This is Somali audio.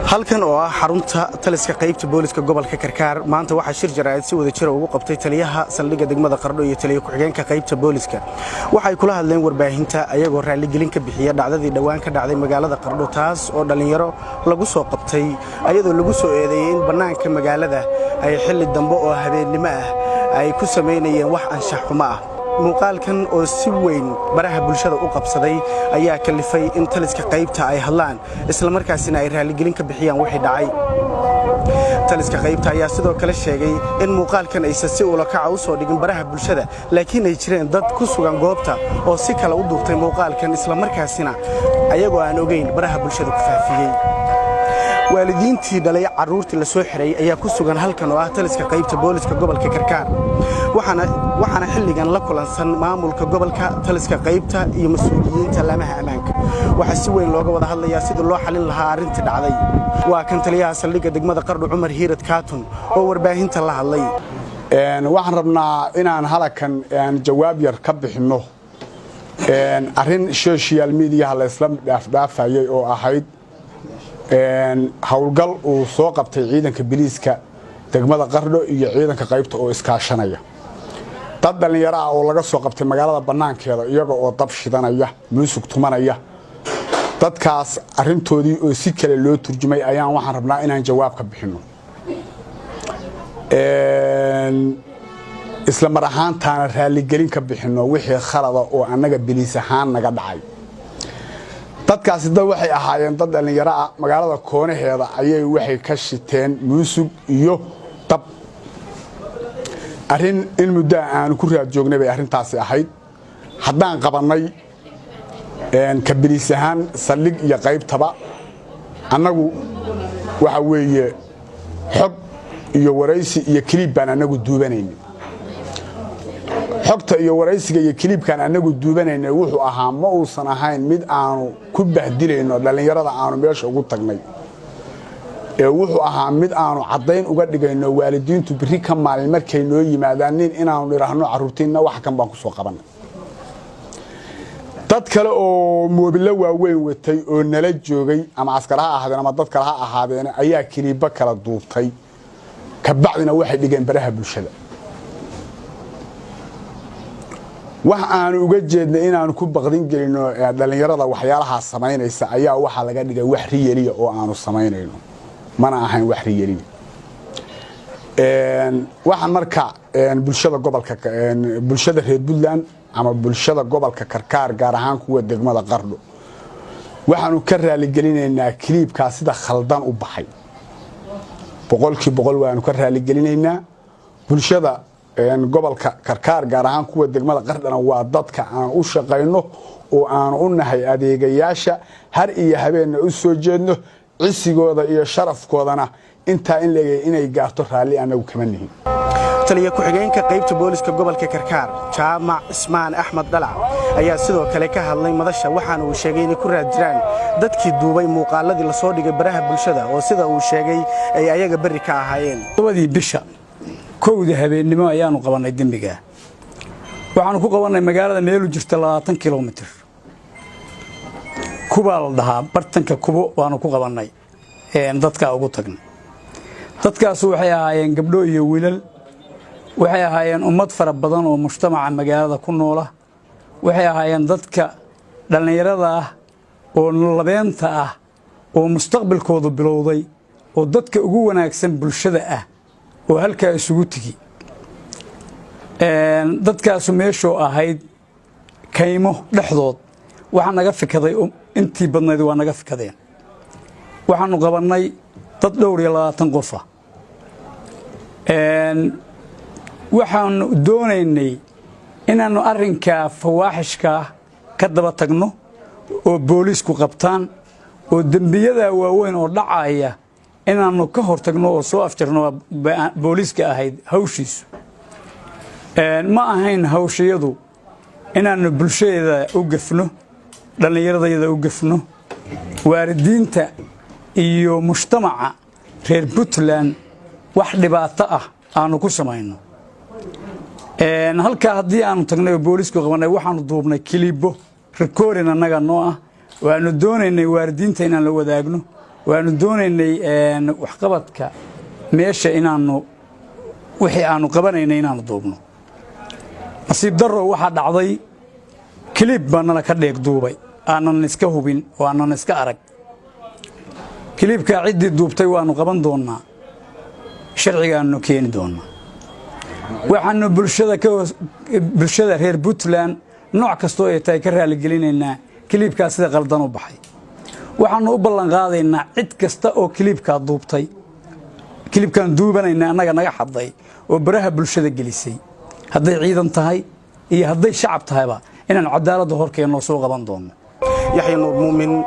Halkan oo ah xarunta taliska qaybta booliska gobolka Karkaar, maanta waxaa shir jaraa'id si wada jira ugu qabtay taliyaha saldhigga degmada Qardho iyo taliya ku-xigeenka qaybta booliska. Waxay kula hadleen warbaahinta ayagoo raalligelin ka bixiya dhacdadii dhowaan ka dhacday magaalada Qardho, taas oo dhallinyaro lagu soo qabtay ayadoo lagu soo eedeeyey in bannaanka magaalada ay xilli dambe oo habeennimo ah ay ku samaynayeen wax anshax xumo ah. Muuqaalkan oo si weyn baraha bulshada u qabsaday ayaa kalifay in taliska qaybta ay hadlaan, islamarkaasina ay raaligelin ka bixiyaan wixii dhacay. Taliska qaybta ayaa sidoo kale sheegay in muuqaalkan aysan si ulakaca u soo dhigin baraha bulshada, laakiin ay jireen dad ku sugan goobta oo si kale u duubtay muuqaalkan, islamarkaasina ayagoo aan ogayn baraha bulshada ku faafiyey. Waalidiintii dhalay carruurtii la soo xiray ayaa ku sugan halkan oo ah taliska qaybta booliska gobolka Karkaar, waxaana xilligan la kulansan maamulka gobolka, taliska qaybta iyo mas-uuliyiinta laamaha ammaanka. Waxaa si weyn looga wada hadlayaa sidii loo xalin lahaa arrintii dhacday. Waa kan taliyaha saldhigga degmada Qardho, Cumar Hiirad Kaatun, oo warbaahinta la hadlay. Waxaan rabnaa inaan halakan jawaab yar ka bixinno arrin social mediaha laysla dhaafdhaafayay oo ahayd howlgal uu soo qabtay ciidanka biliiska degmada Qardho iyo ciidanka qaybta oo iskaashanaya, dad dhallinyaro ah oo laga soo qabtay magaalada bannaankeeda iyaga oo dab shidanaya, muusug tumanaya. Dadkaas arrintoodii oo si kale loo turjumay ayaan waxaan rabnaa inaan jawaab ka bixinno, isla mar ahaantaana raalligelin ka bixinno wixii khalada oo annaga biliis ahaan naga dhacay. Dadkaasi dad waxay ahaayeen dad dhallinyaro ah. Magaalada koonaheeda ayay waxay ka shiteen muusug iyo dab. Arrin in muddoa aanu ku raad joognay bay arrintaasi ahayd. Haddaan qabannay ka biliis ahaan saldhig iyo qaybtaba, annagu waxa weeye xog iyo waraysi iyo clip baan annagu duubanayna. Xogta iyo waraysiga iyo clipkaan annagu duubanayna wuxuu ahaa, ma uusan ahayn mid aanu ku bahdilayno dhallinyarada aanu meesha ugu tagnay, ee wuxuu ahaa mid aanu caddayn uga dhigayno waalidiintu biri ka maalin markay noo yimaadaan nin inaanu nidhaahno carruurtiinna wax kan baan ku soo qabannay. Dad kale oo moobilo waaweyn watay oo nala joogay, ama askar ha ahaadeen ama dad kale ha ahaadeen, ayaa clipo kala duubtay, kabacdina waxay dhigeen baraha bulshada. Wax aanu uga jeednay inaanu ku baqdin gelino dhallinyarada waxyaalahaa samaynaysa ayaa waxaa laga dhigay wax real ah oo aanu samaynayno. Mana ahayn wax real ah. Waxaan marka bulshada gobolka, bulshada reer Puntland ama bulshada gobolka Karkaar, gaar ahaan kuwa degmada Qardho, waxaanu ka raaligelinaynaa clipkaa sida khaldan u baxay. 100% waanu ka raaligelinaynaa. Bulshada gobolka Karkaar, gaar ahaan kuwa degmada Qardhana, waa dadka aan u shaqayno oo aanu u nahay adeegayaasha, har iyo habeenna u soo jeedno, cisigooda iyo sharafkoodana intaa in leegay inay gaarto raalli annagu kama nihin. Taliya ku-xigeenka qaybta booliska gobolka Karkaar, Jaamac Cismaan Axmed Dhalac, ayaa sidoo kale ka hadlay madasha, waxaana uu sheegay inay ku raad jiraan dadkii duubay muuqaaladii lasoo dhigay baraha bulshada oo sida uu sheegay ay ayaga berri ka ahaayeen. Labadii bisha 1da habeennimo ayaanu qabannay dembigaa. Waxaanu ku qabannay magaalada meelu jirta 20 kilomitir, Kubaa la dhahaa, bartanka Kubo waanu ku qabannay. Dadkaa ugu tagnay, dadkaasu waxay ahaayeen gabdho iyo wiilal, waxay ahaayeen ummad fara badan oo mujtamaca magaalada ku noola. Waxay ahaayeen dadka dhallinyarada ah oo labeenta ah oo mustaqbalkoodu bilowday oo dadka ugu wanaagsan bulshada ah oo halkaa isugu tigi. Dadkaasu meeshuu ahayd kaymo dhexdood waxaa naga fikaday, intii badnayd waa naga fikadeen. Waxaanu qabannay dad dhowr iyo labaatan qofa. Waxaanu doonaynay inaannu arrinkaa fawaaxishkaa ka daba tagno oo booliisku qabtaan oo dembiyada waaweyn oo dhacaya inaannu ka hor tagno oo soo afjarno booliiska ahayd hawshiisu. Ma ahayn hawshayadu inaannu bulshadeeda u gafno, dhallinyaradayada u gafno, waalidiinta iyo mujtamaca reer Puntland wax dhibaato ah aanu ku samayno. Halkaa haddii aanu tagnay oo booliisku qabannay, waxaanu duubnay clipo recording annaga noo ah oo aanu doonaynay waalidiinta inaan la wadaagno. Waanu doonaynay waxqabadka meesha inaannu wixii aanu qabanaynay inaannu duubno. Nasiib darro, waxaa dhacday clip baa nala ka dheeg duubay, aanan iska hubin oo aanan iska arag. Clipkaa ciddii duubtay waannu qaban doonnaa, sharcigaannu keeni doonnaa. Waxaannu bulshada ka bulshada reer Puntland nooc kastoo ay tahay ka raalligelinaynaa clipkaa sida qaldan u baxay. Waxaannu u ballan qaadaynaa cid kasta oo clipkaa duubtay, clipkaan duubanayna annaga naga xadday oo baraha bulshada gelisay, hadday ciidan tahay iyo hadday shacab tahayba, inaan cadaaladda horkeennoo soo qaban doonno. Yaxya Nuur Muumin.